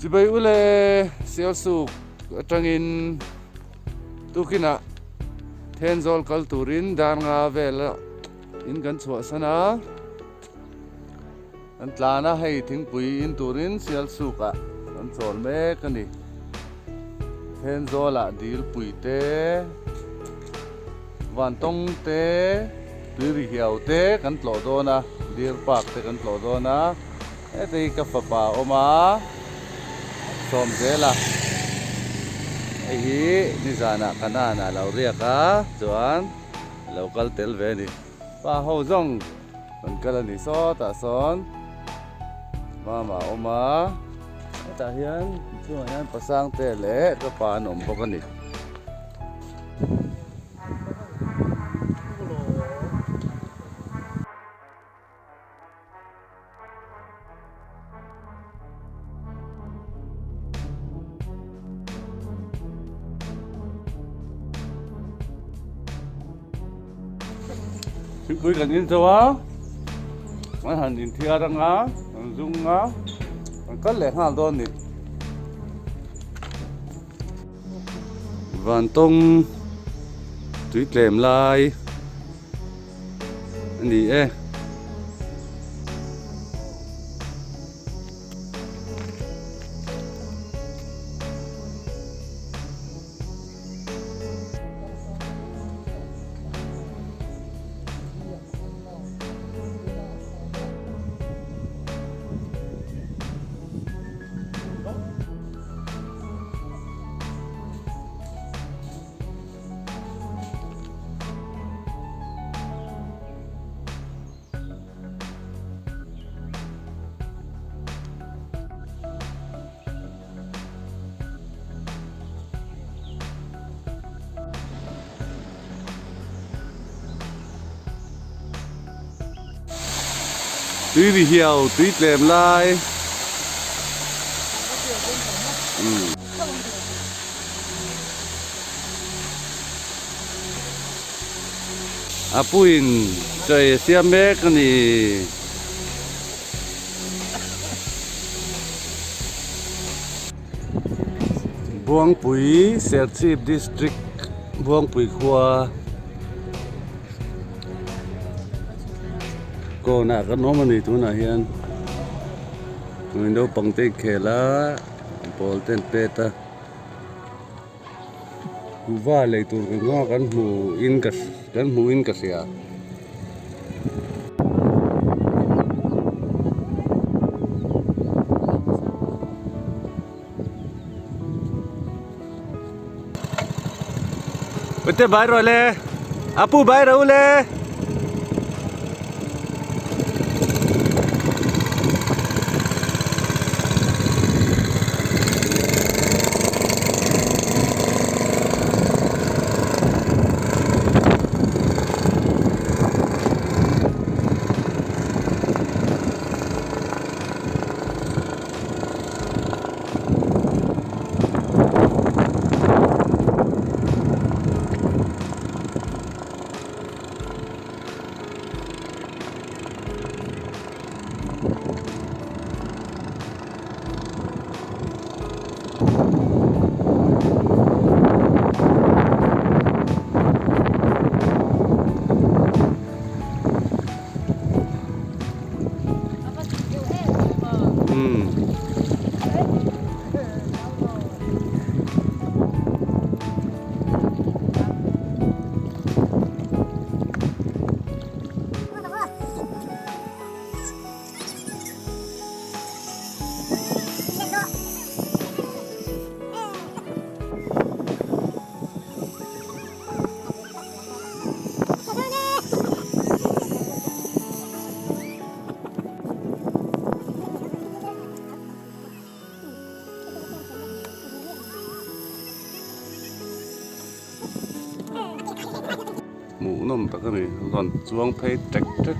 Chibai ule Sialsuk atangin tukinah Thenzawl kal turin dar nga vela in kan chhuahsan a, kan tlan a, hei thingpui in turin Sialsukah kan chawl mek a ni. Thenzawlah dilpui te, Vantawng te, Tuirihiau te kan tlawh dawn a, Deer Park te kan tlawh dawn a. Heta hi ka fapa a awm a, Sawmzela hei hi nizanah ka nanah a lo riak a, chuan a lo kal tel ve a ni. Pa ho zawng rawn kal a ni sawtah sawn mama a awm a, hetah hian inchhungah hian Pasangte leh ka pa an awm bawk a ni. Thingpui kan in zo a, an han inthiar anga, an zung a, an kal leh nghal dawn a ni. Vantawng tui tlem lai. A ni e. Tui ri hiau tui tlem lai. A puiin chawi a siam mek a ni. Buangpui Serchhip District Buangpui khua kawnah kan awm a ni tunah hian naupang te inkhel a pawl te an pet a. Kuhva lei tur kan nghak kan hmu in ka kan hmu in ka hria. Ute bai rawh le apu bai rawh u le. Hmuhnawm tak a ni rawn chuang phei tek tek.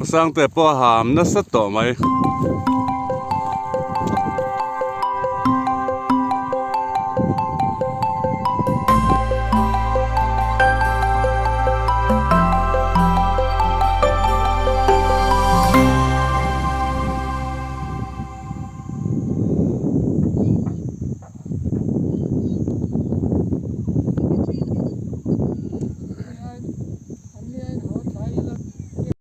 Sangte pawh a ham nasa tawh mai.